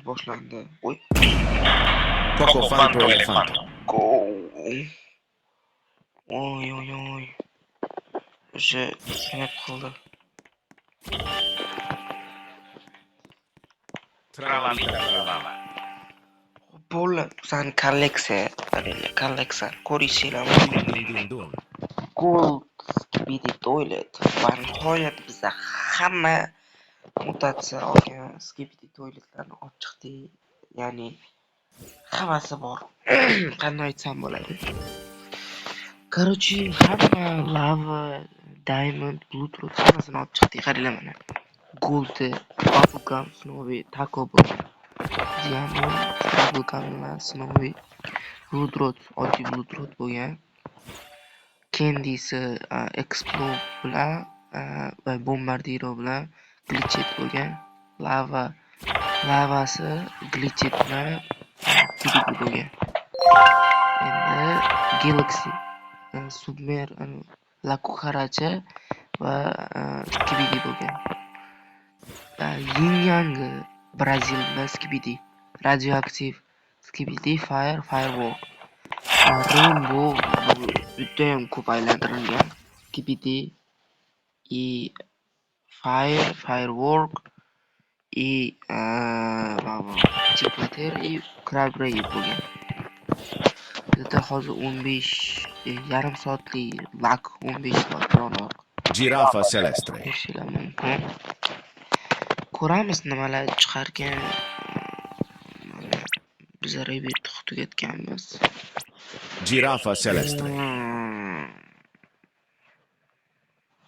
Boshlandi. Oy. Coco Fanto Elefanto. Go. Oy oy oy. O'sha nima qildi? Tralalita tralala. Bolalar, bizani kolleksiya, qaranglar, kolleksiyani ko'rishinglar Din mumkin. din din dun. Gold Skibidi Toilet va nihoyat biza hamma mutatsiya olgan Skibidi Toiletlarni olib chiqdik. Ya'ni hammasi bor. Qanday aytsam bo'ladi? Короче, hamma lava, diamond, bluetooth hammasini olib chiqdik. Qaranglar mana. Gold, bubblegum, snowy, taco bell, diamond, bubblegum bilan snowy, bluetooth, oddiy bluetooth bo'lgan. Candy'si Explode bilan va Bombardiro bilan glitched bo'lgan. Lava, lavasi glitched bilan PDB bo'lgan. Endi Galaxy, Submer, La Cucaracha va Skibidi bo'lgan. Yin Yang Brazil bilan Skibidi, Radioactive Skibidi, Fire, Firework. Rainbow bu judayam ko'p aylantirilgan. Skibidi и Fire, Firework и Chipmater и Crabray bo'lgan. Bizda hozir 15 yarim soatlik lag, 15 soat yoniq. Giraffa celeste. Ko'rishinglar mumkin. Ko'ramiz nimalar chiqarkan. Mana biz rebirth tugatganmiz. Giraffa celeste.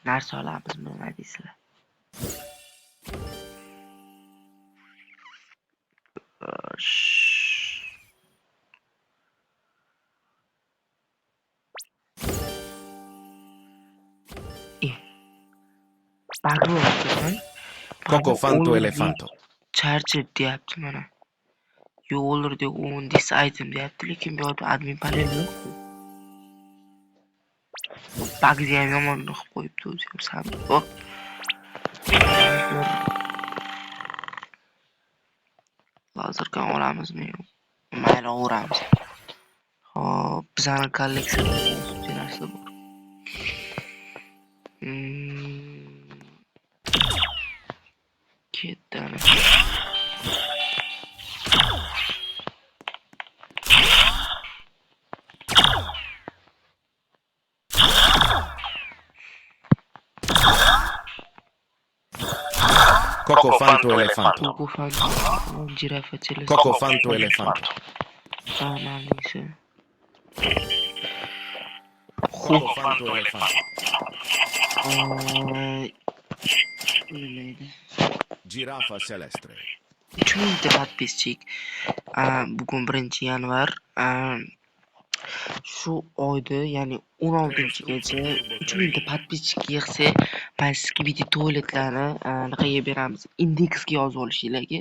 Narsa olamizmi, nima deysizlar? Bag'riyapti. Coco Fanto Elefanto. Charger deyapti mana. You already own this item deyapti, lekin bu yerda admin panel yo'q. Bugni ham yomon qilib qo'yibdi o'zi ham sam. Hop. Lazerkan olamizmi yo'q? Mayli, olaveramiz. Xo'p, bizani kolleksiyada narsa bor. Ketdi ana. Coco Fanto Elefanto. Coco Fanto, Giraffa celeste. Coco Fanto Elefanto. Bananisi. Coco Fanto Elefanto. Nima edi? Giraffa celeste. 3000 ta подписчик. Bugun 1-yanvar. Shu oyda, ya'ni 16-gacha 3000 ta подписчик yig'sak, mana Skibidi toiletlarni anaqaga beramiz. Indeksga yozib olishinglarga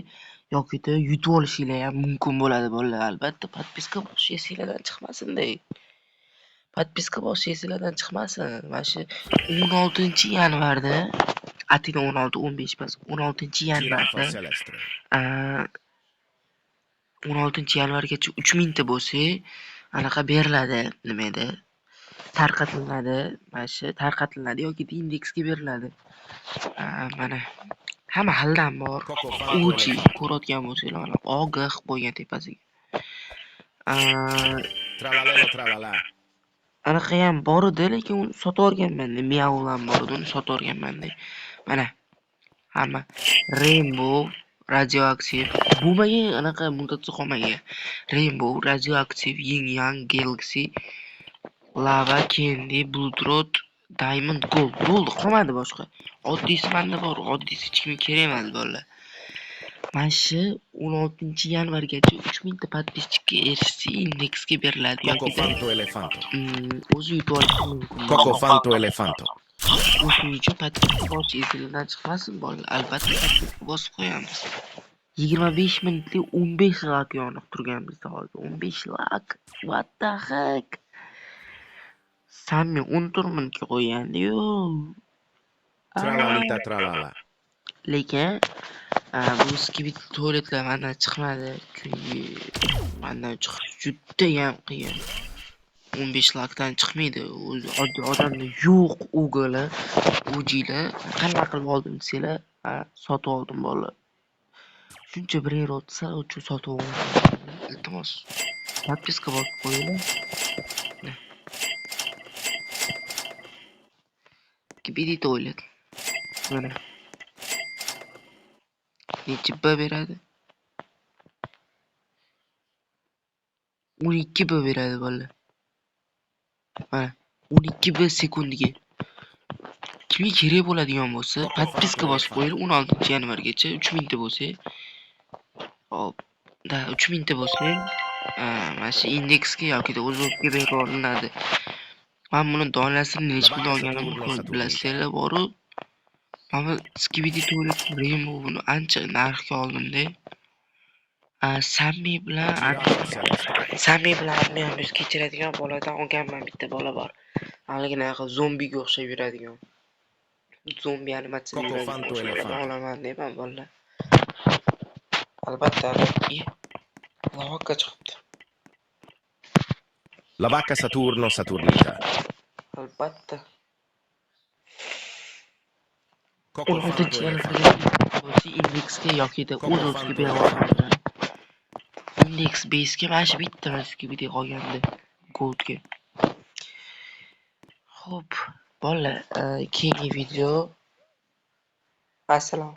yokida yutib olishinglar ham mumkin bo'ladi bolalar. Albatta podpiska bosish esinglardan chiqmasin-da. Podpiska bosish esinglardan chiqmasin. Mana shu 16-yanvarda, atigi 16, 15 emas, Giraffa 16-yanvarda celeste. 16-yanvargacha 3000 ta bo'lsak, anaqa beriladi, nima edi? Tarqatiladi, mana shu tarqatiladi yoki indeksga beriladi. Mana hamma xildan bor. Coco Fanto Uchi Elefanto. ko'rayotgan bo'lsanglar, mana OG qilib qo'ygan tepasiga. Tralalelo tralala. Anaqa ham bor edi, lekin uni sotib yuborganman. Miau ham bor edi, uni sotib yuborganman. Mana hamma Rainbow, Radioactive bo'lmagan, anaqa mutatsiya qolmagan. Rainbow, Radioactive, Yin Yang, Galaxy, Lava, Candy, Bluetooth, Diamond, Gold. Bo'ldi, qolmadi boshqa. Oddiysi menda bor, oddiysi hech kimga kerak emas bolalar. Mana shu 16-yanvargacha 3000 ta подписчикka erishsa, indeksga beriladi Coco yoki Fanto Elefanto. o'zi yutib olishi mumkin. Coco Fanto Elefanto. O'shuning uchun podpiska bosish esinglardan chiqmasin bolalar. Albatta podpiska bosib qo'yamiz. 25 minutlik 15 lak yoniq turgan bizda hozir. 15 lak. What the heck? Sammy 14 minutga qo'ygandi-yu. Tralalita tralala. Lekin Bu skibidi toiletlar mandan chiqmadi, chunki mandan chiqish judayam qiyin. 15 lakdan chiqmaydi. O'zi oddiy odamda yo'q ugolar, UG'lar. Qanaqa qilib oldim desanglar, sotib oldim bolalar. Shuncha bir yer o'tsa, uchun sotib oldim. Iltimos, podpiska bosib qo'yinglar. Skibidi toilet. Mana. Nechi B beradi? 12 B beradi bolalar. Mana 12 B sekundiga. Kimga kerak bo'ladigan bo'lsa, podpiska bosib qo'yinglar 16-yanvargacha 3000 ta bo'lsa. Hop, da 3000 ta bo'lsa, mana shu indeksga yoki o'zbekka berib olinadi. Men buni donasini necha puldan olganimni bilasizlar boru. Mana bu Skibidi Toilet Rainbow buni ancha narxga oldim-da. Sammy bilan Sammy bilan admin yuz kechiradigan boladan olganman, bitta bola bor. Haliginaqa zombiga o'xshab yuradigan. Zombi animatsiyada yuradigan o'sha boladan olaman deyman bolalar. Albatta, lavaka chiqibdi. La vacca Saturno Saturnita. Albatta. Coco 16 Fanto yanvarga Elefanto. indeksga yoki Coco o'z o'ziga Fanto berib Elefanto. olgan. Index base'ga mana shu bitta Skibidi qolgandi goldga. Xo'p, bolalar, keyingi video. Assalom.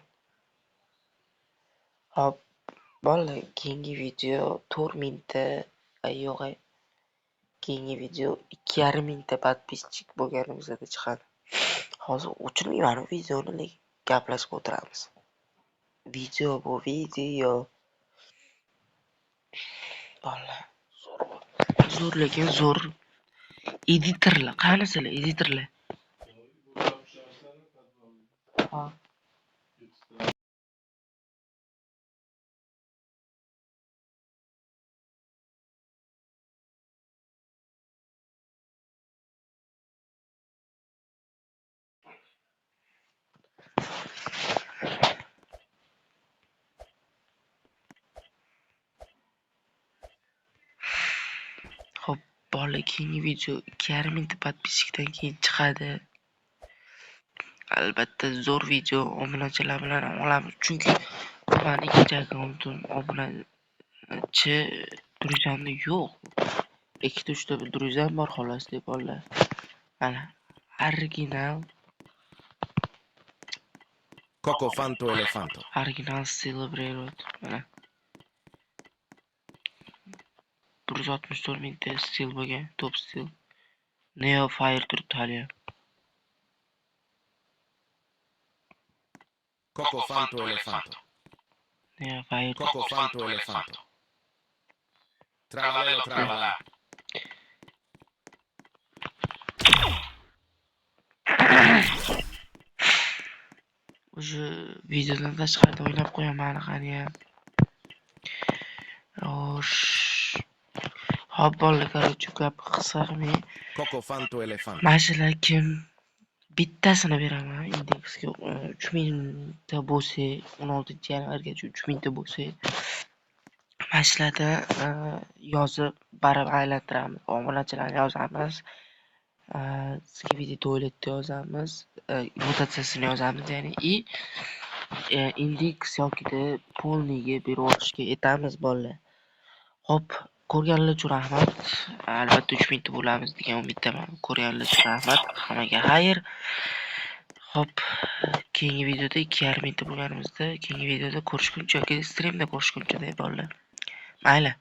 Hop, bolalar, keyingi video 4000 ta, yo'q, keyingi video 2,5 mingta podpisчик bo'lganimizda chiqadi. Hozir o'chirmayman videoni, lekin gaplashib o'tiramiz. Video bu video. Bolalar, zo'r. Zo'r lekin zo'r. Editorlar, qani sizlar editorlar? Ha. Xo'p, bolalar, keyingi video 2,5 mingta podpisчикdan keyin chiqadi. Albatta zo'r video obunachilar bilan olamiz, chunki mani ikkinchi akkauntim obunachi druzamda yo'q. Ikkita uchta druzam bor xolos deb bolalar. Mana original Coco Fanto Elefanto. Original Celebrate mana. 164 mingta stil bo'lgan, top stil. Neo Fire turibdi hali ham. Coco Fanto Elefanto. Neo Fire. Coco Fanto Elefanto. Tralalelo tralala. O'sha videodan tashqarida o'ynab qo'yaman anaqani ham. Xo'sh. Hop bolalar, короче, gap qisqa qilmay. Coco Fanto Elefanto. Mana shular kim bittasini beraman indeksga 3000 ta bo'lsa, 16-yanvargacha 3000 ta bo'lsa, mana shularda yozib baribir aylantiramiz. Obunachilarni yozamiz. Skibidi toiletda yozamiz, mutatsiyasini yozamiz, ya'ni i indeks yokida polniga berib yuborishga aytamiz bolalar. Xo'p, ko'rganlar uchun rahmat. Albatta 3000 ta bo'lamiz degan umiddaman. Ko'rganlar uchun rahmat. Hammaga xayr. Xo'p, keyingi videoda 2,5 mingta bo'lganimizda, keyingi videoda ko'rishguncha yoki streamda ko'rishguncha deb bolalar. Mayli.